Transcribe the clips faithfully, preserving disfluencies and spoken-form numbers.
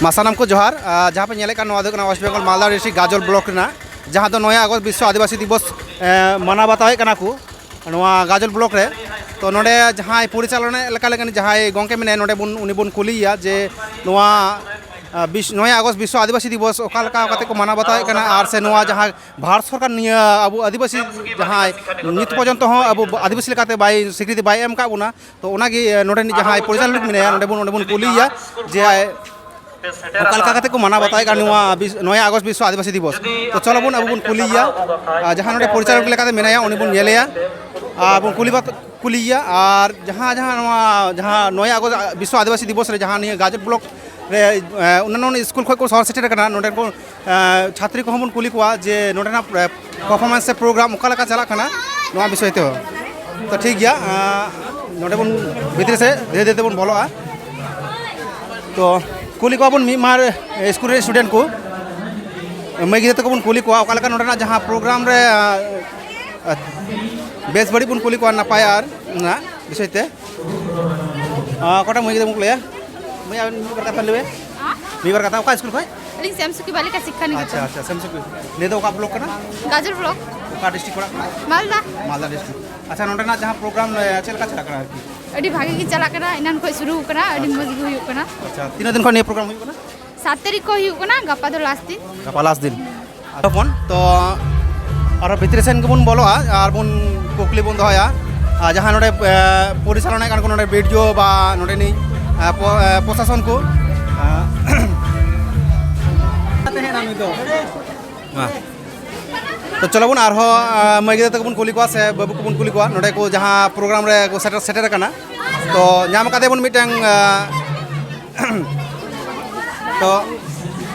ᱢᱟ ᱥᱟᱱᱟᱢ ᱠᱚ ᱡᱚᱦᱟᱨ᱾ ᱟᱨ ᱡᱟᱦᱟᱸ ᱯᱮ ᱧᱮᱞᱮᱫ ᱠᱟᱱ, ᱱᱚᱣᱟ ᱫᱚ ᱦᱩᱭᱩᱜ ᱠᱟᱱᱟ ᱳᱭᱮᱥᱴ ᱵᱮᱝᱜᱚᱞ ᱢᱟᱞᱫᱟ ᱰᱤᱥᱴᱨᱤᱠᱴ ᱜᱟᱡᱚᱞ ᱵᱞᱚᱠ ᱨᱮᱱᱟᱜ, ᱡᱟᱦᱟᱸ ᱫᱚ ᱱᱚᱭ ᱟᱜᱚᱥᱴ ᱵᱤᱥᱥᱚ ᱟᱹᱫᱤᱵᱟᱹᱥᱤ ᱫᱤᱵᱚᱥ, ᱮ, ᱢᱟᱱᱟᱣ ᱵᱟᱛᱟᱣᱮᱫ ᱠᱟᱱᱟ ᱠᱚ ᱱᱚᱣᱟ ᱜᱟᱡᱚᱞ ᱵᱞᱚᱠ ᱨᱮ᱾ ᱛᱚ, ᱱᱚᱰᱮ ᱡᱟᱦᱟᱸᱭ ᱯᱚᱨᱤᱪᱟᱞᱚᱱᱟ ᱞᱮᱠᱟ ᱞᱟᱹᱜᱤᱫ ᱡᱟᱦᱟᱸᱭ ᱜᱚᱢᱠᱮ ᱢᱮᱱᱟᱭᱟ, ᱱᱚᱰᱮ ᱵᱚᱱ, ᱩᱱᱤ ᱵᱚᱱ ᱠᱩᱞᱤᱭᱮᱭᱟ ᱡᱮ ᱱᱚᱣᱟ, ᱟ, ᱵᱤᱥ-, ᱱᱚᱭ ᱟᱜᱚᱥᱴ ᱵᱤᱥᱥᱚ ᱟᱹᱫᱤᱵᱟᱹᱥᱤ ᱫᱤᱵᱚᱥ ᱚᱠᱟ ᱞᱮᱠᱟ ᱠᱟᱛᱮ ᱠᱚ ᱢᱟᱱᱟᱣ ᱵᱟᱛᱟᱣᱮᱫ ᱠᱟᱱᱟ, ᱟᱨ ᱥᱮ ᱱᱚᱣᱟ ᱡᱟᱦᱟᱸ ᱵᱷᱟᱨᱚᱛ ᱥᱚᱨᱠᱟᱨ ᱱᱤᱭᱟᱹ ᱟᱵᱚ ᱟᱹᱫᱤᱵᱟᱹᱥᱤ ᱡᱟᱦᱟᱸᱭ ᱱᱤᱛ ᱯᱚᱨᱡᱚᱱᱛᱚ ᱦᱚᱸ ᱟᱵᱚ ᱟᱹᱫᱤᱵᱟᱹᱥᱤ ᱞᱮᱠᱟᱛᱮ ᱵᱟᱭ ᱥᱤᱠᱨᱤᱛᱤ ᱵᱟᱭ ᱮᱢ ᱟᱠᱟᱫ ᱵᱚᱱᱟ, ᱛᱚ ᱚᱱᱟᱜᱮ, ᱮ, ᱱᱚᱰᱮᱱᱤᱡ ᱡᱟᱦᱟᱸᱭ ᱯᱚᱨᱤᱪᱟᱞᱚᱠ ᱢᱮᱱᱟᱭᱟ, ᱱᱚᱰᱮ ᱵᱚᱱ, ᱚᱸᱰᱮ ᱵᱚᱱ ᱠᱩᱞᱤᱭᱮᱭᱟ ᱡᱮ ᱚᱠᱟ ᱞᱮᱠᱟ ᱠᱟᱛᱮ ᱠᱚ ᱢᱟᱱᱟᱣ ᱵᱟᱛᱟᱣᱮᱫ ᱠᱟᱱ ᱱᱚᱣᱟ ᱵᱤᱥ-, ᱱᱚᱭ ᱟᱜᱚᱥᱴ ᱵᱤᱥᱥᱚ ᱟᱹᱫᱤᱵᱟᱹᱥᱤ ᱫᱤᱵᱚᱥ᱾ ᱛᱚ ᱪᱚᱞᱚ ᱵᱚᱱ ᱟᱵᱚ ᱵᱚᱱ ᱠᱩᱞᱤᱭᱮᱭᱟ᱾ ᱟᱨ ᱡᱟᱦᱟᱸ ᱱᱚᱰᱮ ᱯᱚᱨᱤᱪᱟᱞᱚᱠ ᱞᱮᱠᱟᱛᱮ ᱢᱮᱱᱟᱭᱟ, ᱩᱱᱤ ᱵᱚᱱ ᱧᱮᱞᱮᱭᱟ ᱟᱨ ᱵᱚᱱ ᱠᱩᱞᱤ ᱵᱟᱛ-, ᱠᱩᱞᱤᱭᱮᱭᱟ᱾ ᱟᱨ ᱡᱟᱦᱟᱸ, ᱡᱟᱦᱟᱸ ᱱᱚᱣᱟ, ᱡᱟᱦᱟᱸ ᱱᱚᱭ ᱟᱜᱚᱥᱴ ᱵᱤᱥᱥᱚ ᱟᱹᱫᱤᱵᱟᱹᱥᱤ ᱫᱤᱵᱚᱥ ᱨᱮ ᱡᱟᱦᱟᱸ ᱱᱤᱭᱟᱹ ᱜᱟᱡᱚᱞ ᱵᱞᱚᱠ ᱨᱮ, ᱮ, ᱚᱱᱱᱟᱱᱚ ᱥᱠᱩᱞ ᱠᱷᱚᱱ ᱠᱚ ᱥᱚᱦᱚᱨ ᱥᱮᱴᱮᱨ ᱟᱠᱟᱱᱟ, ᱱᱚᱰᱮ ᱠᱚ, ᱮ, ᱪᱷᱟᱛᱨᱤ ᱠᱚᱦᱚᱸ ᱵᱚᱱ ᱠᱩᱞᱤ ᱠᱚᱣᱟ ᱡᱮ ᱱᱚᱰᱮᱱᱟᱜ, ᱮ, ᱯᱟᱨᱯᱷᱚᱨᱢᱮᱱᱥ ᱥᱮ ᱯᱨᱳᱜᱨᱟᱢ ᱚᱠᱟ ᱞᱮᱠᱟ ᱪᱟᱞᱟᱜ ᱠᱟᱱᱟ, ᱱᱚᱣᱟ ᱵᱤᱥᱚᱭ ᱛᱮᱦᱚᱸ᱾ ᱛᱚ ᱴᱷᱤᱠ ᱜᱮᱭᱟ, ᱮ, ᱱᱚᱰᱮ ᱵᱚᱱ ᱵᱷᱤᱛᱨᱤ ᱥᱮᱫ ᱫᱷᱤᱨᱮ ᱫᱷᱤᱨᱮ ᱛᱮᱵᱚᱱ ᱵᱚᱞᱚᱜᱼᱟ᱾ ᱛᱚ ᱠᱩᱞᱤ ᱠᱚᱣᱟ ᱵᱚᱱ ᱢᱤᱫ ᱢᱟᱨ ᱥᱠᱩᱞ ᱨᱮᱱ ᱥᱴᱩᱰᱮᱱᱴ ᱠᱚ, ᱢᱟᱹᱭ ᱜᱤᱫᱽᱨᱟᱹ ᱛᱟᱠᱚ ᱵᱚᱱ ᱠᱩᱞᱤ ᱠᱚᱣᱟ ᱚᱠᱟ ᱞᱮᱠᱟ ᱱᱚᱰᱮᱱᱟᱜ ᱡᱟᱦᱟᱸ ᱯᱨᱳᱜᱨᱟᱢ ᱨᱮ, ᱮ, ᱵᱮᱥ ᱵᱟᱹᱲᱤᱡ ᱵᱚᱱ ᱠᱩᱞᱤ ᱠᱚᱣᱟ, ᱱᱟᱯᱟᱭ ᱟᱨ ᱚᱱᱟ ᱵᱤᱥᱚᱭ ᱛᱮ᱾ ᱟᱨ ᱚᱠᱟᱴᱟᱜ ᱢᱟᱹᱭ ᱜᱤᱫᱽᱨᱟᱹ ᱵᱚᱱ ᱠᱩᱞᱤᱭᱟ? ᱢᱟᱹᱭ, ᱟᱵᱮᱱ ᱢᱤᱫ ᱵᱟᱨ ᱠᱟᱛᱷᱟ ᱞᱟᱹᱭ ᱵᱮᱱ᱾ ᱦᱮᱸ? ᱢᱤᱫ ᱵᱟᱨ ᱠᱟᱛᱷᱟ, ᱚᱠᱟ ᱥᱠᱩᱞ ᱠᱷᱚᱱ? ᱟᱹᱞᱤᱧ ᱥᱮᱢᱥᱩᱠᱤ ᱵᱟᱞᱤᱠᱟ ᱥᱤᱠᱠᱷᱟ ᱱᱤᱠᱮᱛᱚᱱ᱾ ᱟᱪᱪᱷᱟ, ᱟᱪᱪᱷᱟ, ᱥᱮᱢᱥᱩᱠᱤ᱾ ᱱᱤᱭᱟᱹ ᱫᱚ ᱚᱠᱟ ᱵᱞᱚᱠ ᱠᱟᱱᱟ? ᱜᱟᱡᱚᱞ ᱵᱞᱚᱠ᱾ ᱚᱠᱟ ᱰᱤᱥᱴᱨᱤᱠᱴ ᱯᱟᱲᱟᱜ ᱠᱟᱱᱟ? ᱢᱟᱞᱫᱟ᱾ ᱢᱟᱞᱫᱟ ᱰᱤᱥᱴᱨᱤᱠᱴ᱾ ᱟᱪᱪᱷᱟ, ᱱᱚᱰᱮᱱᱟᱜ ᱡᱟᱦᱟᱸ ᱯᱨᱳᱜᱨᱟᱢ, ᱮ, ᱪᱮᱫ ᱞᱮᱠᱟ ᱪᱟᱞᱟᱜ ᱠᱟᱱᱟ ᱟᱨᱠᱤ? ᱟᱹᱰᱤ ᱵᱷᱟᱜᱮ ᱜᱮ ᱪᱟᱞᱟᱜ ᱠᱟᱱᱟ, ᱮᱱᱟᱱ ᱠᱷᱚᱱ ᱥᱩᱨᱩ ᱠᱟᱱᱟ, ᱟᱹᱰᱤ ᱟᱪᱪᱷᱟ᱾ ᱢᱚᱡᱽ ᱜᱮ ᱦᱩᱭᱩᱜ ᱠᱟᱱᱟ᱾ ᱟᱪᱪᱷᱟ, ᱛᱤᱱᱟᱹᱜ ᱫᱤᱱ ᱠᱷᱚᱱ ᱱᱤᱭᱟᱹ ᱯᱨᱳᱜᱨᱟᱢ ᱦᱩᱭᱩᱜ ᱠᱟᱱᱟ? ᱥᱟᱛ ᱛᱟᱹᱨᱤᱠᱷ ᱠᱷᱚᱱ ᱦᱩᱭᱩᱜ ᱠᱟᱱᱟ, ᱜᱟᱯᱟ ᱫᱚ ᱞᱟᱥᱴ ᱫᱤᱱ᱾ ᱜᱟᱯᱟ ᱞᱟᱥᱴ ᱫᱤᱱ᱾ ᱦᱚᱯᱚᱱ, ᱛᱚ ᱟᱨᱚ ᱵᱷᱤᱛᱨᱤ ᱥᱮᱱ ᱜᱮᱵᱚᱱ ᱵᱚᱞᱚᱜᱼᱟ ᱟᱨ ᱵᱚᱱ ᱠᱩᱠᱞᱤ ᱵᱚᱱ ᱫᱚᱦᱚᱭᱟ᱾ ᱟᱨ ᱡᱟᱦᱟᱸ ᱱᱚᱰᱮ, ᱮ, ᱯᱚᱨᱤᱪᱟᱞᱚᱱᱟᱭᱮᱫ ᱠᱟᱱ ᱠᱚ ᱱᱚᱰᱮ ᱵᱤᱰᱤᱳ ᱵᱟ ᱱᱚᱰᱮᱱᱤᱡ, ᱮ, ᱯᱚ-, ᱮ, ᱯᱨᱚᱥᱟᱥᱚᱱ ᱠᱚ, ᱮ, ᱛᱟᱦᱮᱱᱟ ᱱᱩᱭ ᱫᱚ᱾ ᱦᱮᱸ᱾ ᱛᱚ ᱪᱚᱞᱚ ᱵᱚᱱ ᱟᱨᱦᱚᱸ, ᱮ, ᱢᱟᱹᱭ ᱜᱤᱫᱽᱨᱟᱹ ᱛᱟᱠᱚ ᱵᱚᱱ ᱠᱩᱞᱤ ᱠᱚᱣᱟ ᱥᱮ ᱵᱟᱹᱵᱩ ᱠᱚᱵᱚᱱ ᱠᱩᱞᱤ ᱠᱚᱣᱟ, ᱱᱚᱰᱮ ᱠᱚ ᱡᱟᱦᱟᱸ ᱯᱨᱳᱜᱨᱟᱢ ᱨᱮ ᱠᱚ ᱥᱮᱴᱮᱨ, ᱥᱮᱴᱮᱨ ᱟᱠᱟᱱᱟ᱾ ᱛᱚ ᱧᱟᱢ ᱟᱠᱟᱫ ᱵᱚᱱ ᱢᱤᱫᱴᱟᱝ, ᱮ, ᱛᱚ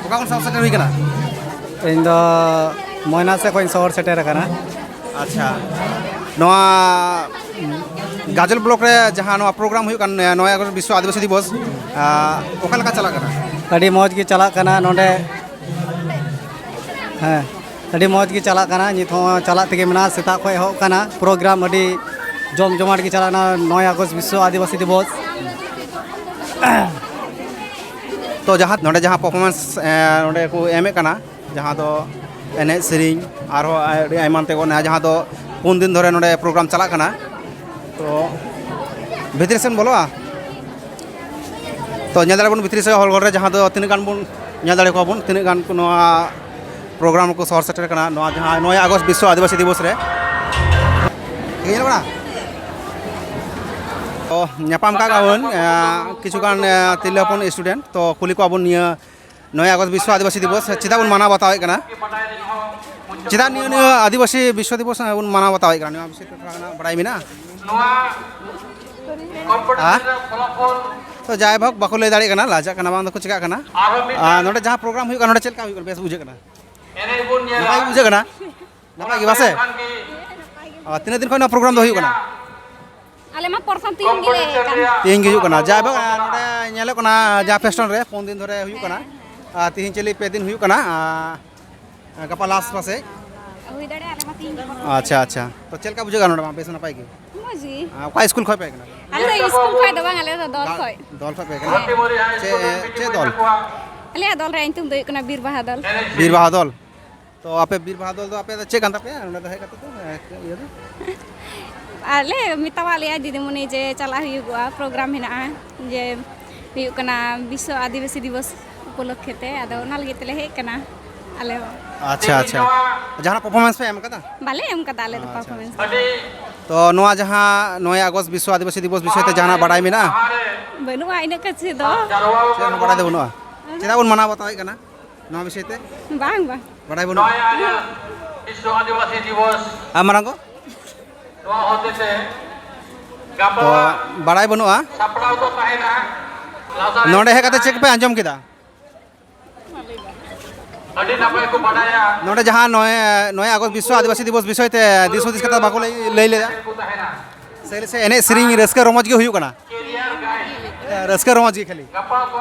ᱚᱠᱟ ᱠᱷᱚᱱ ᱥᱟᱶ ᱥᱮᱴᱮᱨ ᱦᱩᱭ ᱠᱟᱱᱟ? ᱤᱧ ᱫᱚ ᱢᱚᱭᱱᱟ ᱥᱮᱫ ᱠᱷᱚᱱ ᱤᱧ ᱥᱚᱦᱚᱨ ᱥᱮᱴᱮᱨ ᱟᱠᱟᱱᱟ᱾ ᱟᱪᱪᱷᱟ, ᱱᱚᱣᱟ ᱜᱟᱡᱚᱞ ᱵᱞᱚᱠ ᱨᱮ ᱡᱟᱦᱟᱸ ᱱᱚᱣᱟ ᱯᱨᱳᱜᱨᱟᱢ ᱦᱩᱭᱩᱜ ᱠᱟᱱ, ᱱᱚᱭ ᱟᱜᱚᱥᱴ ᱵᱤᱥᱥᱚ ᱟᱹᱫᱤᱵᱟᱹᱥᱤ ᱫᱤᱵᱚᱥ, ᱟᱸ, ᱚᱠᱟ ᱞᱮᱠᱟ ᱪᱟᱞᱟᱜ ᱠᱟᱱᱟ? ᱟᱹᱰᱤ ᱢᱚᱡᱽ ᱜᱮ ᱪᱟᱞᱟᱜ ᱠᱟᱱᱟ ᱱᱚᱰᱮ᱾ ᱦᱮᱸ, ᱟᱹᱰᱤ ᱢᱚᱡᱽ ᱜᱮ ᱪᱟᱞᱟᱜ ᱠᱟᱱᱟ, ᱱᱤᱛ ᱦᱚᱸ ᱪᱟᱞᱟᱜ ᱛᱮᱜᱮ ᱢᱮᱱᱟᱜᱼᱟ᱾ ᱥᱮᱛᱟᱜ ᱠᱷᱚᱱ ᱮᱦᱚᱵ ᱠᱟᱱᱟ ᱯᱨᱳᱜᱨᱟᱢ, ᱟᱹᱰᱤ ᱡᱚᱢ ᱡᱚᱢᱟᱴ ᱜᱮ ᱪᱟᱞᱟᱜ ᱠᱟᱱᱟ ᱱᱚᱭ ᱟᱜᱚᱥᱴ ᱵᱤᱥᱥᱚ ᱟᱹᱫᱤᱵᱟᱹᱥᱤ ᱫᱤᱵᱚᱥ᱾ ᱛᱚ ᱡᱟᱦᱟᱸ ᱱᱚᱰᱮ ᱡᱟᱦᱟᱸ ᱯᱟᱨᱯᱷᱚᱨᱢᱮᱱᱥ ᱱᱚᱰᱮ ᱠᱚ ᱮᱢᱮᱫ ᱠᱟᱱᱟ, ᱡᱟᱦᱟᱸ ᱫᱚ ᱮᱱᱮᱡ ᱥᱮᱨᱮᱧ ᱟᱨᱦᱚᱸ ᱟᱹᱰᱤ ᱟᱭᱢᱟᱱ ᱛᱮ ᱡᱟᱦᱟᱸ ᱫᱚ ᱯᱩᱱ ᱫᱤᱱ ᱫᱷᱚᱨᱮ ᱱᱚᱰᱮ ᱯᱨᱳᱜᱨᱟᱢ ᱪᱟᱞᱟᱜ ᱠᱟᱱᱟ᱾ ᱛᱚ ᱵᱷᱤᱛᱨᱤ ᱥᱮᱱ ᱵᱚᱞᱚᱜᱼᱟ᱾ ᱛᱚ ᱧᱮᱞ ᱫᱟᱲᱮᱭᱟᱜ ᱵᱚᱱ ᱵᱷᱤᱛᱨᱤ ᱥᱮᱫ ᱦᱚᱞ ᱜᱷᱚᱨ ᱨᱮ ᱡᱟᱦᱟᱸ ᱫᱚ ᱛᱤᱱᱟᱹᱜ ᱜᱟᱱ ᱵᱚᱱ ᱧᱮᱞ ᱫᱟᱲᱮ ᱠᱚᱣᱟ ᱵᱚᱱ, ᱛᱤᱱᱟᱹᱜ ᱜᱟᱱ ᱠᱚ ᱱᱚᱣᱟ ᱯᱨᱳᱜᱨᱟᱢ ᱨᱮᱠᱚ ᱥᱚᱦᱚᱨ ᱥᱮᱴᱮᱨ ᱠᱟᱱᱟ ᱱᱚᱣᱟ ᱡᱟᱦᱟᱸ ᱱᱚᱭ ᱟᱜᱚᱥᱴ ᱵᱤᱥᱥᱚ ᱟᱹᱫᱤᱵᱟᱹᱥᱤ ᱫᱤᱵᱚᱥ ᱨᱮ᱾ ᱴᱷᱤᱠ ᱧᱮᱞᱚᱜ ᱠᱟᱱᱟ? ᱛᱚ ᱧᱟᱯᱟᱢ ᱠᱟᱜ ᱵᱚᱱ ᱠᱤᱪᱷᱩ ᱜᱟᱱ ᱛᱤᱨᱞᱟᱹ ᱦᱚᱯᱚᱱ ᱥᱴᱩᱰᱮᱱᱴ, ᱛᱚ ᱠᱩᱞᱤ ᱠᱚᱣᱟ ᱵᱚᱱ ᱱᱤᱭᱟᱹ ᱱᱚᱭ ᱟᱜᱚᱥᱴ ᱵᱤᱥᱥᱚ ᱟᱹᱫᱤᱵᱟᱹᱥᱤ ᱫᱤᱵᱚᱥ ᱪᱮᱫᱟᱜ ᱵᱚᱱ ᱢᱟᱱᱟᱣ ᱵᱟᱛᱟᱣᱮᱫ ᱠᱟᱱᱟ? ᱪᱮᱫᱟᱜ ᱱᱤᱭᱟᱹ ᱱᱤᱭᱟᱹ ᱟᱹᱫᱤᱵᱟᱹᱥᱤ ᱵᱤᱥᱥᱚ ᱫᱤᱵᱚᱥ ᱵᱚᱱ ᱢᱟᱱᱟᱣ ᱵᱟᱛᱟᱣᱮᱫ ᱠᱟᱱᱟ? ᱱᱚᱣᱟ ᱵᱤᱥᱚᱭ ᱛᱮ ᱛᱷᱚᱲᱟ ᱜᱟᱱ ᱵᱟᱲᱟᱭ ᱢᱮᱱᱟᱜᱼᱟ? ᱦᱮᱸ? ᱛᱚ ᱡᱟᱭᱦᱳᱠ, ᱵᱟᱠᱚ ᱞᱟᱹᱭ ᱫᱟᱲᱮᱭᱟᱜ ᱠᱟᱱᱟ, ᱞᱟᱡᱟᱜ ᱠᱟᱱᱟ, ᱵᱟᱝ ᱫᱚᱠᱚ ᱪᱤᱠᱟᱹᱜ ᱠᱟᱱᱟ᱾ ᱟᱨ ᱱᱚᱰᱮ ᱡᱟᱦᱟᱸ ᱯᱨᱳᱜᱨᱟᱢ ᱦᱩᱭᱩᱜ ᱠᱟᱱᱟ, ᱱᱚᱰᱮ ᱪᱮᱫ ᱞᱮᱠᱟ ᱦᱩᱭᱩᱜ ᱠᱟᱱᱟ? ᱵᱮᱥ ᱵᱩᱡᱷᱟᱹᱜ ᱠᱟᱱᱟ? ᱱᱟᱯᱟᱭ ᱜᱮ ᱵᱩᱡᱷᱟᱹᱜ ᱠᱟᱱᱟ? ᱱᱟᱯᱟᱭ ᱜᱮ ᱵᱟᱥᱮ? ᱟᱨ ᱛᱤᱱᱟᱹᱜ ᱫᱤᱱ ᱠᱷᱚᱱ ᱱᱚᱣᱟ ᱯᱨᱳᱜᱨᱟᱢ ᱫᱚ ᱦᱩᱭᱩᱜ ᱠᱟᱱᱟ? ᱟᱞᱮ ᱢᱟ ᱯᱨᱚᱛᱷᱚᱢ ᱛᱮᱦᱮᱧ ᱜᱮᱞᱮ ᱦᱮᱡ ᱟᱠᱟᱱ᱾ ᱛᱮᱦᱮᱧ ᱜᱮ ᱦᱩᱭᱩᱜ ᱠᱟᱱᱟ᱾ ᱡᱟᱭᱦᱳᱠ, ᱱᱚᱰᱮ ᱧᱮᱞᱚᱜ ᱠᱟᱱᱟ ᱡᱟᱦᱟᱸ ᱯᱷᱮᱥᱴᱚᱱ ᱨᱮ ᱯᱩᱱ ᱫᱤᱱ ᱫᱷᱚᱨᱮ ᱦᱩᱭᱩᱜ ᱠᱟᱱᱟ᱾ ᱦᱮᱸ, ᱦᱮᱸ᱾ ᱟᱨ ᱛᱮᱦᱮᱧ ᱪᱤᱞᱤ ᱯᱮ ᱫᱤᱱ ᱦᱩᱭᱩᱜ ᱠᱟᱱᱟ? ᱟᱨ ᱜᱟᱯᱟ ᱞᱟᱥᱴ ᱯᱟᱥᱮᱡ᱾ ᱦᱩᱭ ᱫᱟᱲᱮᱭᱟᱜᱼᱟ, ᱟᱞᱮ ᱢᱟ ᱛᱮᱦᱮᱧ ᱜᱮ ᱯᱨᱚᱛᱷᱚᱢ᱾ ᱟᱪᱪᱷᱟ, ᱟᱪᱪᱷᱟ᱾ ᱛᱚ ᱪᱮᱫ ᱞᱮᱠᱟ ᱵᱩᱡᱷᱟᱹᱜ ᱠᱟᱱᱟ ᱱᱚᱰᱮ ᱢᱟ? ᱵᱮᱥ ᱱᱟᱯᱟᱭ ᱜᱮ? ᱢᱚᱡᱽ ᱜᱮ᱾ ᱟᱨ ᱚᱠᱟ ᱥᱠᱩᱞ ᱠᱷᱚᱱ ᱯᱮ ᱦᱮᱡ ᱠᱟᱱᱟ? ᱟᱞᱮ ᱫᱚ ᱥᱠᱩᱞ ᱠᱷᱚᱱ ᱫᱚ ᱵᱟᱝ, ᱟᱞᱮ ᱫᱚ ᱫᱚᱞ ᱫᱟ-, ᱠᱷᱚᱱ᱾ ᱫᱚᱞ ᱠᱷᱚᱱ ᱯᱮ ᱦᱮᱡ ᱠᱟᱱᱟ? ᱦᱮᱸ᱾ ᱪᱮᱫ, ᱪᱮᱫ ᱫᱚᱞ? ᱟᱞᱮᱭᱟᱜ ᱫᱚᱞ ᱨᱮᱭᱟᱜ ᱧᱩᱛᱩᱢ ᱫᱚ ᱦᱩᱭᱩᱜ ᱠᱟᱱᱟ ᱵᱤᱨ ᱵᱟᱦᱟ ᱫᱚᱞ᱾ ᱵᱤᱨ ᱵᱟᱦᱟ ᱫᱚᱞ? ᱛᱚ ᱟᱯᱮ ᱵᱤᱨ ᱵᱟᱦᱟ ᱫᱚᱞ ᱫᱚ ᱟᱯᱮ ᱫᱚ ᱪᱮᱫ ᱠᱟᱱ ᱛᱟᱯᱮᱭᱟ ᱱᱚᱰᱮ ᱫᱚ ᱦᱮᱡ ᱠᱟᱛᱮ ᱫᱚ, ᱮ, ᱤᱭᱟᱹ ᱫᱚ? ᱟᱞᱮ ᱢᱮᱛᱟᱣᱟᱫ ᱞᱮᱭᱟ ᱫᱤᱫᱤᱢᱩᱱᱤ ᱡᱮ ᱪᱟᱞᱟᱜ ᱦᱩᱭᱩᱜᱚᱜᱼᱟ, ᱯᱨᱳᱜᱨᱟᱢ ᱦᱮᱱᱟᱜᱼᱟ, ᱡᱮ ᱦᱩᱭᱩᱜ ᱠᱟᱱᱟ ᱵᱤᱥᱥᱚ ᱟᱹᱫᱤᱵᱟᱹᱥᱤ ᱫᱤᱵᱚᱥ ᱩᱯᱚᱞᱚᱠᱠᱷᱮ ᱛᱮ, ᱟᱫᱚ ᱚᱱᱟ ᱞᱟᱹᱜᱤᱫ ᱛᱮᱞᱮ ᱦᱮᱡ ᱠᱟᱱᱟ ᱟᱞᱮ ᱦᱚᱸ᱾ ᱟᱪᱪᱷᱟ, ᱟᱪᱪᱷᱟ᱾ ᱡᱟᱦᱟᱱᱟᱜ ᱯᱟᱨᱯᱷᱚᱨᱢᱮᱱᱥ ᱯᱮ ᱮᱢ ᱠᱟᱫᱟ? ᱵᱟᱞᱮ ᱮᱢ ᱠᱟᱫᱟ ᱟᱞᱮ ᱫᱚ ᱟᱪᱪᱷᱟ, ᱯᱟᱨᱯᱷᱚᱨᱢᱮᱱᱥ ᱟᱪᱪᱷᱟ᱾ ᱫᱚ᱾ ᱛᱚ ᱱᱚᱣᱟ ᱡᱟᱦᱟᱸ ᱱᱚᱭ ᱟᱜᱚᱥᱴ ᱵᱤᱥᱥᱚ ᱟᱹᱫᱤᱵᱟᱹᱥᱤ ᱫᱤᱵᱚᱥ ᱵᱤᱥᱚᱭ ᱛᱮ ᱡᱟᱦᱟᱱᱟᱜ ᱵᱟᱰᱟᱭ ᱢᱮᱱᱟᱜᱼᱟ? ᱵᱟᱹᱱᱩᱜᱼᱟ ᱤᱱᱟᱹᱜ ᱠᱟᱪᱷᱮ ᱫᱚ᱾ ᱪᱮᱫ ᱦᱚᱸ ᱵᱟᱰᱟᱭ ᱫᱚ ᱵᱟᱹᱱᱩᱜᱼᱟ? ᱪᱮᱫᱟᱜ ᱵᱚᱱ ᱢᱟᱱᱟᱣ ᱵᱟᱛᱟᱣᱮᱫ ᱠᱟᱱᱟ? ᱱᱚᱣᱟ ᱵᱤᱥᱚᱭ ᱛᱮ? ᱵᱟᱝ, ᱵᱟᱝ᱾ ᱵᱟᱰᱟᱭ ᱵᱟᱹᱱᱩᱜᱼᱟ? ᱵᱤᱥᱥᱚ ᱟᱹᱫᱤᱵᱟᱹᱥᱤ ᱫᱤᱵᱚᱥ᱾ ᱟᱨ ᱢᱟᱨᱟᱝ ᱠᱚ? ᱱᱚᱣᱟ ᱦᱚᱛᱮᱛᱮ ᱛᱚ, ᱜᱟᱯᱟ ᱵᱟᱲᱟᱭ ᱵᱟᱹᱱᱩᱜᱼᱟ᱾ ᱥᱟᱯᱲᱟᱣ ᱫᱚ ᱛᱟᱦᱮᱱᱟ ᱞᱟᱥᱟᱲᱦᱮᱫ ᱱᱚᱰᱮ ᱦᱮᱡ ᱠᱟᱛᱮ ᱪᱮᱫ ᱯᱮ ᱟᱸᱡᱚᱢ ᱠᱮᱫᱟ? ᱟᱹᱰᱤ ᱱᱟᱯᱟᱭ ᱠᱚ ᱵᱟᱰᱟᱭᱟ᱾ ᱱᱚᱰᱮ ᱡᱟᱦᱟᱸ ᱱᱚᱭ, ᱱᱚᱭ ᱟᱜᱚᱥᱴ ᱵᱤᱥᱥᱚ ᱟᱹᱫᱤᱵᱟᱹᱥᱤ ᱫᱤᱵᱚᱥ ᱵᱤᱥᱚᱭ ᱛᱮ ᱫᱤᱥ ᱦᱩᱫᱤᱥ ᱠᱟᱛᱷᱟ ᱵᱟᱠᱚ ᱞᱟᱹᱭ, ᱞᱟᱹᱭ ᱞᱮᱫᱟ? ᱠᱚ ᱛᱟᱦᱮᱱᱟ᱾ ᱥᱮ, ᱥᱮ ᱮᱱᱮᱡ ᱥᱮᱨᱮᱧ ᱨᱟᱹᱥᱠᱟᱹ ᱨᱚᱢᱚᱡᱽ ᱜᱮ ᱦᱩᱭᱩᱜ ᱠᱟᱱᱟ? ᱨᱟᱹᱥᱠᱟᱹ ᱨᱚᱢᱚᱡᱽ ᱜᱮ ᱠᱷᱟᱹᱞᱤ? ᱜᱟᱯᱟ ᱠᱚ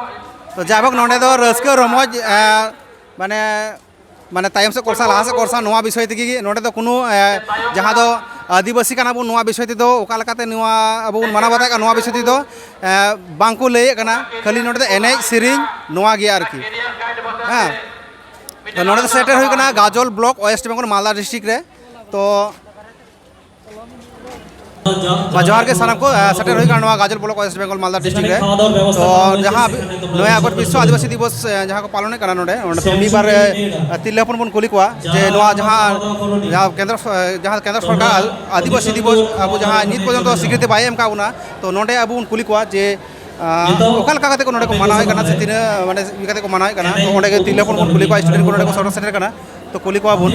ᱛᱚ ᱡᱟᱭᱦᱳᱠ, ᱱᱚᱰᱮ ᱫᱚ ᱨᱟᱹᱥᱠᱟᱹ ᱨᱚᱢᱚᱡᱽ, ᱮ, ᱢᱟᱱᱮ, ᱢᱟᱱᱮ ᱛᱟᱭᱚᱢ ᱥᱮᱫ ᱠᱚᱨᱥᱟ, ᱞᱟᱦᱟ ᱥᱮᱫ ᱠᱚᱨᱥᱟ, ᱱᱚᱣᱟ ᱵᱤᱥᱚᱭ ᱛᱮᱜᱮ ᱱᱚᱰᱮ ᱫᱚ ᱠᱳᱱᱳ, ᱮ, ᱡᱟᱦᱟᱸ ᱫᱚ ᱟᱹᱫᱤᱵᱟᱹᱥᱤ ᱠᱟᱱᱟ ᱵᱚᱱ, ᱱᱚᱣᱟ ᱵᱤᱥᱚᱭ ᱛᱮᱫᱚ ᱚᱠᱟ ᱞᱮᱠᱟᱛᱮ ᱱᱚᱣᱟ ᱟᱵᱚ ᱵᱚᱱ ᱢᱟᱱᱟᱣ ᱵᱟᱛᱟᱣᱮᱫ ᱠᱟᱱᱟ, ᱱᱚᱣᱟ ᱵᱤᱥᱚᱭ ᱛᱮᱫᱚ ᱮ, ᱵᱟᱝᱠᱚ ᱞᱟᱹᱭᱮᱫ ᱠᱟᱱᱟ᱾ ᱠᱷᱟᱹᱞᱤ ᱱᱚᱰᱮ ᱫᱚ ᱮᱱᱮᱡ ᱥᱮᱨᱮᱧ ᱱᱚᱣᱟ ᱜᱮ ᱟᱨᱠᱤ᱾ ᱦᱮᱸ, ᱛᱚ ᱱᱚᱰᱮ ᱫᱚ ᱥᱮᱴᱮᱨ ᱦᱩᱭ ᱠᱟᱱᱟ ᱜᱟᱡᱚᱞ ᱵᱞᱚᱠ, ᱳᱭᱮᱥᱴ ᱵᱮᱝᱜᱚᱞ, ᱢᱟᱞᱫᱟ ᱰᱤᱥᱴᱨᱤᱠᱴ ᱨᱮ᱾ ᱛᱚ ᱡᱚᱦᱟᱨ ᱜᱮ ᱥᱟᱱᱟᱢ ᱠᱚ, ᱮ, ᱥᱮᱴᱮᱨ ᱦᱩᱭ ᱠᱟᱱᱟ ᱱᱚᱣᱟ ᱜᱟᱡᱚᱞ ᱵᱞᱚᱠ, ᱳᱭᱮᱥᱴ ᱵᱮᱝᱜᱚᱞ, ᱢᱟᱞᱫᱟ ᱰᱤᱥᱴᱨᱤᱠᱴ ᱨᱮ᱾ ᱛᱚ ᱡᱟᱦᱟᱸ ᱱᱚᱭ ᱟᱜᱚᱥᱴ ᱵᱤᱥᱥᱚ ᱟᱹᱫᱤᱵᱟᱹᱥᱤ ᱫᱤᱵᱚᱥ, ᱮ, ᱡᱟᱦᱟᱸ ᱠᱚ ᱯᱟᱞᱚᱱᱮᱫ ᱠᱟᱱᱟ ᱱᱚᱰᱮ, ᱚᱸᱰᱮ ᱢᱤᱫ ᱵᱟᱨ, ᱮ, ᱛᱤᱨᱞᱟᱹ ᱦᱚᱯᱚᱱ ᱵᱚᱱ ᱠᱩᱞᱤ ᱠᱚᱣᱟ ᱡᱮ ᱱᱚᱣᱟ ᱡᱟᱦᱟᱸ, ᱡᱟᱦᱟᱸ ᱠᱮᱱᱫᱨᱚ ᱥᱚ-, ᱡᱟᱦᱟᱸ ᱠᱮᱱᱫᱨᱚ ᱥᱚᱨᱠᱟᱨ ᱟᱹᱫᱤᱵᱟᱹᱥᱤ ᱫᱤᱵᱚᱥ ᱟᱵᱚ ᱡᱟᱦᱟᱸ ᱱᱤᱛ ᱯᱚᱨᱡᱚᱱᱛᱚ ᱥᱤᱠᱨᱤᱛᱤ ᱵᱟᱭ ᱮᱢ ᱠᱟᱜ ᱵᱚᱱᱟ, ᱛᱚ ᱱᱚᱰᱮ ᱟᱵᱚ ᱵᱚᱱ ᱠᱩᱞᱤ ᱠᱚᱣᱟ ᱡᱮ, ᱟᱸ, ᱚᱠᱟ ᱞᱮᱠᱟ ᱠᱟᱛᱮ ᱠᱚ ᱱᱚᱰᱮ ᱠᱚ ᱢᱟᱱᱟᱣᱮᱫ ᱠᱟᱱᱟ ᱥᱮ ᱛᱤᱱᱟᱹᱜ ᱢᱟᱱᱮ ᱤᱭᱟᱹ ᱠᱟᱛᱮ ᱠᱚ ᱢᱟᱱᱟᱣᱮᱫ ᱠᱟᱱᱟ᱾ ᱛᱚ ᱚᱸᱰᱮ ᱜᱮ ᱛᱤᱨᱞᱟᱹ ᱦᱚᱯᱚᱱ ᱵᱚᱱ ᱠᱩᱞᱤ ᱠᱚᱣᱟ, ᱥᱴᱩᱰᱮᱱᱴ ᱠᱚ ᱱᱚᱰᱮ ᱠᱚ ᱥᱮᱴᱮᱨ ᱥᱮᱴᱮᱨ ᱠᱟᱱᱟ, ᱛᱚ ᱠᱩᱞᱤ ᱠᱚᱣᱟ ᱵᱚᱱ᱾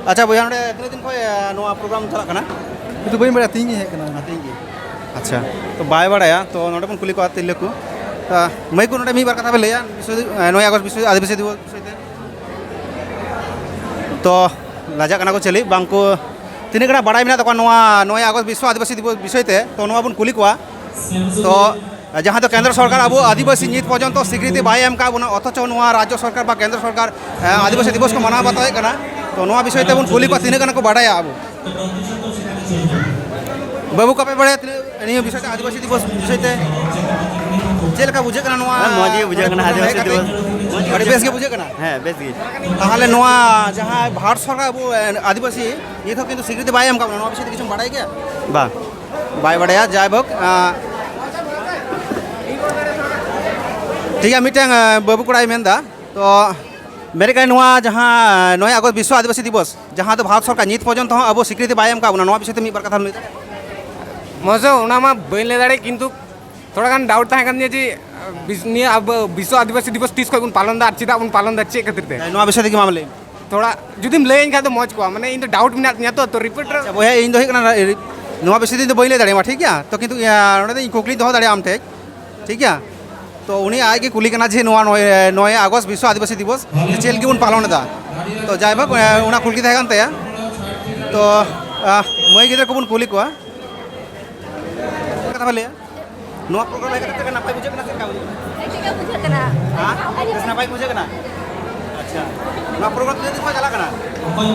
ᱟᱪᱪᱷᱟ ᱵᱚᱭᱦᱟ, ᱱᱚᱰᱮ ᱛᱤᱱᱟᱹᱜ ᱫᱤᱱ ᱠᱷᱚᱱ, ᱟᱸ, ᱱᱚᱣᱟ ᱯᱨᱳᱜᱨᱟᱢ ᱪᱟᱞᱟᱜ ᱠᱟᱱᱟ? ᱤᱧ ᱫᱚ ᱵᱟᱹᱧ ᱵᱟᱲᱟᱭᱟ, ᱛᱮᱦᱤᱧ ᱜᱤᱧ ᱦᱮᱡ ᱠᱟᱱᱟ᱾ ᱛᱮᱦᱤᱧ ᱜᱮ? ᱟᱪᱪᱷᱟ, ᱛᱚ ᱵᱟᱭ ᱵᱟᱲᱟᱭᱟ, ᱛᱚ ᱱᱚᱰᱮ ᱵᱚᱱ ᱠᱩᱞᱤ ᱠᱚᱣᱟ ᱛᱤᱨᱞᱟᱹ ᱠᱚ᱾ ᱟᱸ, ᱢᱟᱹᱭ ᱠᱚ ᱱᱚᱰᱮ ᱢᱤᱫ ᱵᱟᱨ ᱠᱟᱛᱷᱟ ᱯᱮ ᱞᱟᱹᱭᱟ ᱵᱤᱥᱥᱚ, ᱟᱸ, ᱱᱚᱭ ᱟᱜᱚᱥᱴ ᱵᱤᱥᱥᱚ ᱟᱹᱫᱤᱵᱟᱹᱥᱤ ᱫᱤᱵᱚᱥ ᱵᱤᱥᱚᱭ ᱛᱮ? ᱛᱚ ᱞᱟᱡᱟᱜ ᱠᱟᱱᱟ ᱠᱚ ᱪᱮᱞᱤ, ᱵᱟᱝ ᱠᱚ ᱛᱤᱱᱟᱹᱜ ᱜᱟᱱ ᱵᱟᱲᱟᱭ ᱢᱮᱱᱟᱜ ᱛᱟᱠᱚᱣᱟ ᱱᱚᱣᱟ ᱱᱚᱭ ᱟᱜᱚᱥᱴ ᱵᱤᱥᱥᱚ ᱟᱹᱫᱤᱵᱟᱹᱥᱤ ᱫᱤᱵᱚᱥ ᱵᱤᱥᱚᱭ ᱛᱮ, ᱛᱚ ᱱᱚᱣᱟ ᱵᱚᱱ ᱠᱩᱞᱤ ᱠᱚᱣᱟ᱾ ᱛᱚ ᱡᱟᱦᱟᱸ ᱫᱚ ᱠᱮᱱᱫᱨᱚ ᱥᱚᱨᱠᱟᱨ ᱟᱵᱚ ᱟᱹᱫᱤᱵᱟᱹᱥᱤ ᱱᱤᱛ ᱯᱚᱨᱡᱚᱱᱛᱚ ᱥᱤᱠᱨᱤᱛᱤ ᱵᱟᱭ ᱮᱢ ᱠᱟᱜ ᱵᱚᱱᱟ, ᱚᱛᱷᱚᱪᱚ ᱱᱚᱣᱟ ᱨᱟᱡᱽᱡᱚ ᱥᱚᱨᱠᱟᱨ ᱵᱟ ᱠᱮᱱᱫᱨᱚ ᱥᱚᱨᱠᱟᱨ, ᱮ, ᱟᱹᱫᱤᱵᱟᱹᱥᱤ ᱫᱤᱵᱚᱥ ᱠᱚ ᱢᱟᱱᱟᱣ ᱵᱟᱛᱟᱣᱮᱫ ᱠᱟᱱᱟ᱾ ᱛᱚ ᱱᱚᱣᱟ ᱵᱤᱥᱚᱭ ᱛᱮᱵᱚᱱ ᱠᱩᱞᱤ ᱠᱚᱣᱟ ᱛᱤᱱᱟᱹᱜ ᱜᱟᱱ ᱠᱚ ᱵᱟᱰᱟᱭᱟ ᱟᱵᱚ᱾ ᱵᱟᱹᱵᱩ, ᱠᱚᱯᱮ ᱵᱟᱲᱟᱭᱟ ᱛᱤᱱᱟᱹᱜ ᱱᱤᱭᱟᱹ ᱵᱤᱥᱚᱭ ᱛᱮ, ᱟᱹᱫᱤᱵᱟᱹᱥᱤ ᱫᱤᱵᱚᱥ ᱵᱤᱥᱚᱭ ᱛᱮ? ᱪᱮᱫ ᱞᱮᱠᱟ ᱵᱩᱡᱷᱟᱹᱜ ᱠᱟᱱᱟ ᱱᱚᱣᱟ? ᱦᱮᱸ, ᱢᱚᱡᱽ ᱜᱮ ᱵᱩᱡᱷᱟᱹᱜ ᱠᱟᱱᱟ, ᱱᱚᱰᱮ ᱟᱹᱫᱤᱵᱟᱹᱥᱤ ᱦᱮᱡ ᱠᱟᱛᱮ? ᱫᱤᱵᱚᱥ᱾ ᱢᱚᱡᱽ ᱜᱮ ᱟᱹᱰᱤ ᱵᱮᱥ ᱜᱮ ᱵᱩᱡᱷᱟᱹᱜ ᱠᱟᱱᱟ᱾ ᱦᱮᱸ, ᱵᱮᱥ ᱜᱮ᱾ ᱛᱟᱦᱚᱞᱮ ᱱᱚᱣᱟ ᱡᱟᱦᱟᱸ ᱵᱷᱟᱨᱚᱛ ᱥᱚᱨᱠᱟᱨ ᱟᱵᱚ, ᱮ, ᱟᱹᱫᱤᱵᱟᱹᱥᱤ ᱱᱤᱛ ᱦᱚᱸ ᱠᱤᱱᱛᱩ ᱥᱤᱠᱨᱤᱛᱤ ᱵᱟᱭ ᱮᱢ ᱠᱟᱜ ᱵᱚᱱᱟ, ᱱᱚᱣᱟ ᱵᱤᱥᱚᱭ ᱛᱮ ᱠᱤᱪᱷᱩᱢ ᱵᱟᱲᱟᱭ ᱜᱮᱭᱟ? ᱵᱟᱝ᱾ ᱵᱟᱭ ᱵᱟᱲᱟᱭᱟ, ᱡᱟᱭᱦᱳᱠ, ᱟᱸ, ᱴᱷᱤᱠ ᱜᱮᱭᱟ, ᱢᱤᱫᱴᱟᱝ, ᱟᱸ, ᱵᱟᱹᱵᱩ ᱠᱚᱲᱟᱭ ᱢᱮᱱᱫᱟ, ᱛᱚ ᱢᱮᱱᱮᱫ ᱠᱟᱱᱟ ᱱᱚᱣᱟ ᱡᱟᱦᱟᱸ ᱱᱚᱭ ᱟᱜᱚᱥᱴ ᱵᱤᱥᱥᱚ ᱟᱹᱫᱤᱵᱟᱹᱥᱤ ᱫᱤᱵᱚᱥ, ᱡᱟᱦᱟᱸ ᱫᱚ ᱵᱷᱟᱨᱚᱛ ᱥᱚᱨᱠᱟᱨ ᱱᱤᱛ ᱯᱚᱨᱡᱚᱱᱛᱚ ᱦᱚᱸ ᱟᱵᱚ ᱥᱤᱠᱨᱤᱛᱤ ᱵᱟᱭ ᱮᱢ ᱠᱟᱜ ᱵᱚᱱᱟ, ᱱᱚᱣᱟ ᱵᱤᱥᱚᱭ ᱛᱮ ᱢᱤᱫ ᱵᱟᱨ ᱠᱟᱛᱷᱟᱢ ᱞᱟᱹᱭ ᱫᱟᱲᱮᱭᱟᱜᱼᱟ? ᱢᱚᱡᱚ, ᱚᱱᱟ ᱢᱟ ᱵᱟᱹᱧ ᱞᱟᱹᱭ ᱫᱟᱲᱮᱭᱟᱜ, ᱠᱤᱱᱛᱩ ᱛᱷᱚᱲᱟ ᱜᱟᱱ ᱰᱟᱣᱩᱴ ᱛᱟᱦᱮᱸ ᱠᱟᱱ ᱛᱤᱧᱟᱹ ᱡᱮ, ᱵᱤᱥ-, ᱱᱤᱭᱟᱹ ᱟᱵᱚ ᱵᱤᱥᱥᱚ ᱟᱹᱫᱤᱵᱟᱹᱥᱤ ᱫᱤᱵᱚᱥ ᱛᱤᱥ ᱠᱷᱚᱱ ᱵᱚᱱ ᱯᱟᱞᱚᱱ ᱮᱫᱟ ᱟᱨ ᱪᱮᱫᱟᱜ ᱵᱚᱱ ᱯᱟᱞᱚᱱ ᱮᱫᱟ, ᱪᱮᱫ ᱠᱷᱟᱹᱛᱤᱨ ᱛᱮ? ᱱᱚᱣᱟ ᱵᱤᱥᱚᱭ ᱛᱮᱜᱮ ᱢᱟ ᱞᱟᱹᱭ ᱢᱮ᱾ ᱛᱷᱚᱲᱟ ᱡᱩᱫᱤᱢ ᱞᱟᱹᱭᱟᱹᱧ ᱠᱷᱟᱱ ᱫᱚ ᱢᱚᱡᱽ ᱠᱚᱜᱼᱟ, ᱢᱟᱱᱮ ᱤᱧ ᱫᱚ ᱰᱟᱣᱩᱴ ᱢᱮᱱᱟᱜ ᱛᱤᱧᱟᱹ ᱛᱚ, ᱛᱚ ᱨᱤᱯᱤᱴ ᱨᱮ᱾ ᱟᱪᱪᱷᱟ ᱵᱚᱭᱦᱟ, ᱤᱧ ᱫᱚ ᱦᱩᱭᱩᱜ ᱠᱟᱱᱟ, ᱱᱚᱣᱟ ᱵᱤᱥᱚᱭ ᱛᱮ ᱤᱧ ᱫᱚ ᱵᱟᱹᱧ ᱞᱟᱹᱭ ᱫᱟᱲᱮᱭᱟᱢᱟ, ᱴᱷᱤᱠ ᱜᱮᱭᱟ? ᱛᱚ ᱠᱤᱱᱛᱩ, ᱤᱭᱟᱹ, ᱱᱚᱰᱮ ᱫᱚ ᱤᱧ ᱠᱩᱠᱞᱤᱧ ᱫᱚᱦᱚ ᱫᱟᱲᱮᱭᱟᱜᱼᱟ ᱟᱢ ᱴᱷᱮᱱ, ᱴᱷᱤᱠ ᱜᱮᱭᱟ? ᱛᱚ ᱩᱱᱤ ᱟᱡ ᱜᱮ ᱠᱩᱞᱤ ᱠᱟᱱᱟ ᱡᱮ ᱱᱚᱣᱟ ᱱᱚᱭ, ᱱᱚᱭ ᱟᱜᱚᱥᱴ ᱵᱤᱥᱥᱚ ᱟᱹᱫᱤᱵᱟᱹᱥᱤ ᱫᱤᱵᱚᱥ ᱡᱮ ᱪᱮᱫ ᱞᱟᱹᱜᱤᱫ ᱵᱚᱱ ᱯᱟᱞᱚᱱ ᱮᱫᱟ᱾ ᱛᱚ ᱡᱟᱭᱦᱳᱠ, ᱚᱱᱟ ᱠᱩᱠᱞᱤ ᱛᱟᱦᱮᱸ ᱠᱟᱱ ᱛᱟᱭᱟ᱾ ᱛᱚ, ᱟᱦ, ᱢᱟᱹᱭ ᱜᱤᱫᱽᱨᱟᱹ ᱠᱚᱵᱚᱱ ᱠᱩᱞᱤ ᱠᱚᱣᱟ᱾ ᱠᱟᱛᱷᱟ ᱵᱚᱱ ᱞᱟᱹᱭᱟ, ᱱᱚᱣᱟ ᱯᱨᱳᱜᱨᱟᱢ ᱦᱮᱡ ᱠᱟᱛᱮ ᱪᱮᱫ ᱞᱮᱠᱟ ᱱᱟᱯᱟᱭ ᱵᱩᱡᱷᱟᱹᱜ ᱠᱟᱱᱟ, ᱪᱮᱫ ᱞᱮᱠᱟ ᱵᱩᱡᱷᱟᱹᱜ ᱠᱟᱱᱟ? ᱪᱮᱫ ᱞᱮᱠᱟ ᱵᱩᱡᱷᱟᱹᱜ ᱠᱟᱱᱟ? ᱦᱮᱸ? ᱵᱮᱥ ᱱᱟᱯᱟᱭ ᱵᱩᱡᱷᱟᱹᱜ ᱠᱟᱱᱟ? ᱱᱚᱣᱟ ᱯᱨᱳᱜᱨᱟᱢ ᱛᱤᱱᱟᱹᱜ ᱫᱤᱱ ᱠᱷᱚᱱ ᱪᱟᱞᱟᱜ ᱠᱟᱱᱟ? ᱢᱚᱡᱽ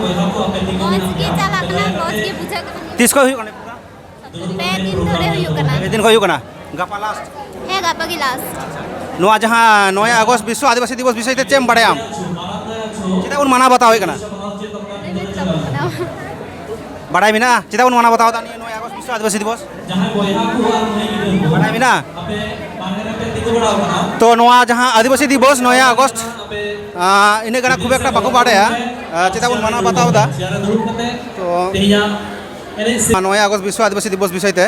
ᱜᱮ ᱪᱟᱞᱟᱜ ᱠᱟᱱᱟ, ᱢᱚᱡᱽ ᱜᱮ ᱵᱩᱡᱷᱟᱹᱜ ᱠᱟᱱᱟ᱾ ᱛᱤᱥ ᱠᱷᱚᱱ ᱦᱩᱭᱩᱜ ᱠᱟᱱᱟ? ᱯᱮ ᱫᱤᱱ ᱫᱷᱚᱨᱮ ᱦᱩᱭᱩᱜ ᱠᱟᱱᱟ᱾ ᱯᱮ ᱫᱤᱱ ᱠᱷᱚᱱ ᱦᱩᱭᱩᱜ ᱠᱟᱱᱟ᱾ ᱜᱟᱯᱟ ᱞᱟᱥᱴ᱾ ᱦᱮᱸ, ᱜᱟᱯᱟ ᱜᱮ ᱞᱟᱥᱴ᱾ ᱱᱚᱣᱟ ᱡᱟᱦᱟᱸ ᱱᱚᱭ ᱟᱜᱚᱥᱴ ᱵᱤᱥᱥᱚ ᱟᱹᱫᱤᱵᱟᱹᱥᱤ ᱫᱤᱵᱚᱥ ᱵᱤᱥᱚᱭ ᱛᱮ ᱪᱮᱫ ᱮᱢ ᱵᱟᱲᱟᱭᱟᱢ? ᱪᱮᱫᱟᱜ ᱵᱚᱱ ᱢᱟᱱᱟᱣ ᱵᱟᱛᱟᱣ ᱮᱫ ᱠᱟᱱᱟ? ᱵᱟᱲᱟᱭ ᱢᱮᱱᱟᱜᱼᱟ ᱪᱮᱫᱟᱜ ᱵᱚᱱ ᱢᱟᱱᱟᱣ ᱵᱟᱛᱟᱣ ᱮᱫᱟ ᱱᱤᱭᱟᱹ ᱱᱚᱭ ᱟᱜᱚᱥᱴ ᱵᱤᱥᱥᱚ ᱟᱹᱫᱤᱵᱟᱹᱥᱤ ᱫᱤᱵᱚᱥ? ᱵᱟᱲᱟᱭ ᱢᱮᱱᱟᱜᱼᱟ? ᱛᱚ ᱱᱚᱣᱟ ᱡᱟᱦᱟᱸ ᱟᱹᱫᱤᱵᱟᱹᱥᱤ ᱫᱤᱵᱚᱥ ᱱᱚᱭ ᱟᱜᱚᱥᱴ, ᱟᱸ, ᱤᱱᱟᱹᱜ ᱜᱟᱱ ᱠᱷᱩᱵ ᱮᱠᱴᱟ ᱵᱟᱠᱚ ᱵᱟᱲᱟᱭᱟ, ᱟᱸ, ᱪᱮᱫᱟᱜ ᱵᱚᱱ ᱢᱟᱱᱟᱣ ᱵᱟᱛᱟᱣ ᱮᱫᱟ᱾ ᱛᱚ ᱱᱚᱭ ᱟᱜᱚᱥᱴ ᱵᱤᱥᱥᱚ ᱟᱹᱫᱤᱵᱟᱹᱥᱤ ᱫᱤᱵᱚᱥ ᱵᱤᱥᱚᱭ ᱛᱮ